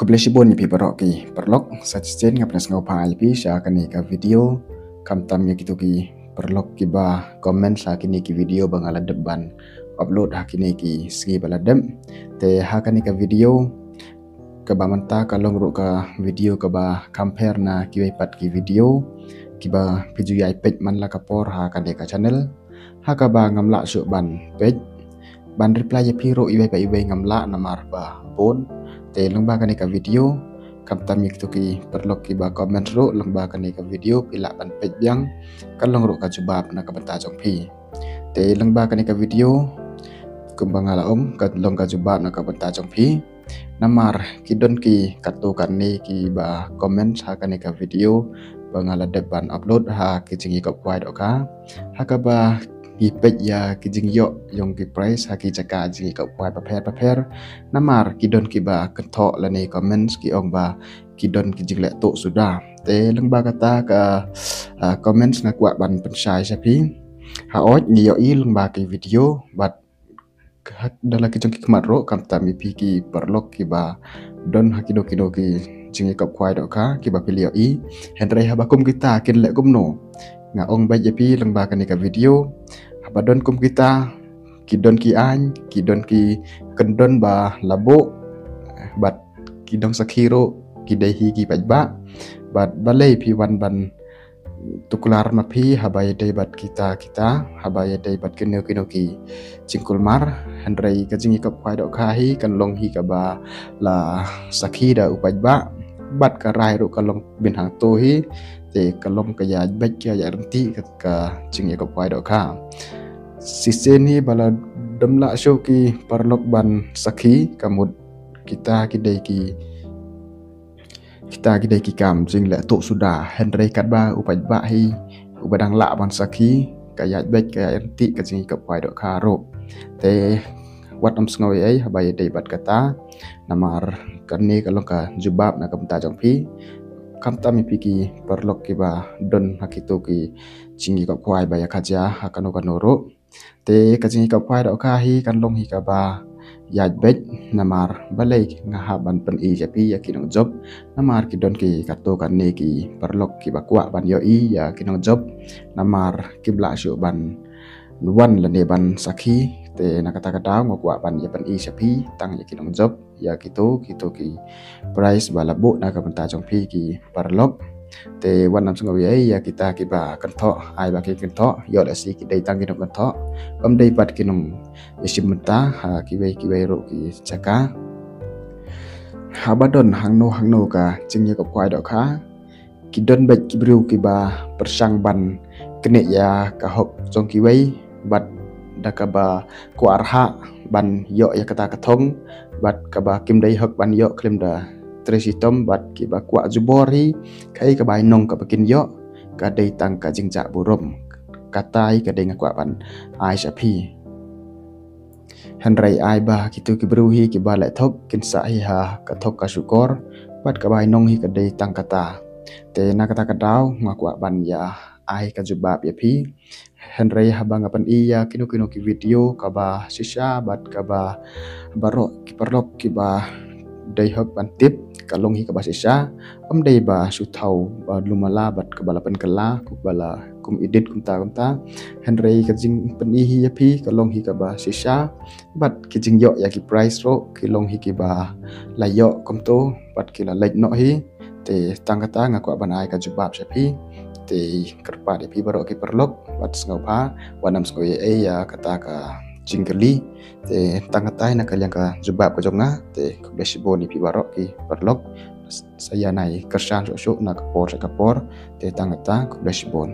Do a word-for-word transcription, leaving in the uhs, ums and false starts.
Khublei shibun ïa phi baroh ki paralok, sa shisien nga pynshong sngewbha ïa phi sha kane ka video, khamtam ïa kito ki paralok kiba comment sha kine ki video ba nga la dep ban upload ha kine ki sngi ba la dep. Te ha kane ka video kaba mynta ka long ruh ka video kaba compare na kiwei pat ki video kiba phi ju ïai peit man la ka por ha kane ka channel. Ha kaba ngam lah shuh ban peit ban reply ïa phi ruh iwei pa iwei ngam lah namar ba bun. Te lyngba kane ka video, khamtam ïa kito ki paralok kiba comment ruh, lyngba kane ka video phi lah ban peit biang, ka long ruh ka jubab na ka bynta jong phi. Te lyngba kane ka video, kumba nga la ong, ka long ka jubab na ka bynta jong phi. Namar ki don ki katto katne kiba comment ha kane ka video ba nga la dep ban upload ha ki jingïakop khwai dohkha, ha kaba ngi peit ïa ki jingïoh jong ki price ha ki jaka jingïakop khwai bapher bapher. Namar ki don kiba kynthoh lane comments ki ong ba ki don ki jingleh tuh suda. Te lyngba kata ka, ah, comments nga kwah ban pynshai sha phi. Hooid, ngi ïohi lyngba ki video bad ka, da la ki jong ki khmat ruh, khamtam ïa phi ki paralok kiba don ha kino kino ki jingïakop khwai dohkha kiba phi la ïohi. Hynrei haba kum kita kin leh kumno? Nga ong beit ïa phi lyngba kane ka video, haba don kum kita, ki don ki aiñ, ki don ki kyndon ba la buh, bad ki nongsakhi ruh ki dei hi ki paidbah. Bad balei phi wan ban tuklar ma phi haba ïadei bad kita kita, haba ïadei bad kino kino ki jingkulmar? Hynrei ka jingïakop khwai dohkha hi kan long hi kaba la sakhi da u paidbah, bad ka rai ruh ka long beit hangto hi. Te ka long ka ïaid beit ka ïaid ryntih ka, ka jingïakop khwai dohkha. Shisien hi ba la dom lah shuh ki paralok ban sakhi, ka mut kita ki dei ki kita ki dei ki kam jingleh tuh suda, hynrei katba u paidbah hi uba dang lah ban sakhi, ka ïaid beit ka ïaid ryntih ka jingïakop khwai dohkha ruh. Te wat nym sngew ei ei haba ïadei bad kata, namar kane ka long ka jubab na ka bynta jong phi. Khamtam ïa phi ki paralok kiba don ha kito ki jingïakop khwai ba ïa ka jia ha kano kano ruh. Te ka jingïakop khwai dohkha hi kan long hi kaba ïaid beit, namar balei nga hap ban pyni ïa phi ïa ki nongjop? Namar ki don ki katto katne ki paralok kiba kwah ban ïohi ïa ki nongjop, namar kim lah shuh ban wan lane ban sakhi. Te na kata ka daw nga kwah ban ïa pyni sha phi tang ïa ki nongjop, ïa kito kito ki price ba la buh na ka bynta jong phi ki paralok. Te wat nym sngew ei ei ïa kita kiba kynthoh, ai ba ki kynthoh, ïoh lehse ki dei tang ki nongkynthoh, ym dei pat ki nongïashim bynta ha kiwei kiwei ruh ki jaka. Haba don hangno hangno ka jingïakop khwai dohkha, ki don beit ki briew kiba pyrshang ban knieh ïa ka hok jong kiwei, bad da kaba kwah rhah ban ïoh ïa kata ka thong, bad kaba kim dei hok ban ïoh khlem da trei shitom, bad kiba kwah jubor hi kaei ka bai nong kaba kin ïoh, ka dei tang ka jingjah burom. Katai ka dei nga kwah ban ai sha phi. Hynrei ai ba kito ki briew hi kiba leh thok kin sah hi ha ka thok ka shukor, bad ka bai nong hi ka dei tang kata. Te na kata ka daw nga kwah ban ïa ai ka jubab ïa phi. Hynrei haba nga pyni ïa kino kino ki video kaba shisha bad kaba baroh ki paralok kiba dei hok ban tip, ka long hi kaba shisha, ym dei ba shu thaw ba lum mala bad kaba la pynkylla kumba la kum edit kumta kumta. Hynrei ka jingpyni hi ïa phi ka long hi kaba shisha, bad ki jingïoh ïa ki price ruh ki long hi kiba la ïoh kumto, bad ki la leit noh hi. Te tang kata nga kwah ban ai ka jubab sha phi. Te kyrpad ïa phi baroh ki paralok, wat sngewbha, wat nym sngew ei ei ïa kata ka jingkylli. Te tang kata na ka liang ka jubab ka jong nga. Te khublei shibun ïa phi baroh ki paralok. Sa ïa nai kyrshan shuh shuh na ka por sha ka por. Te tang kata, khublei shibun.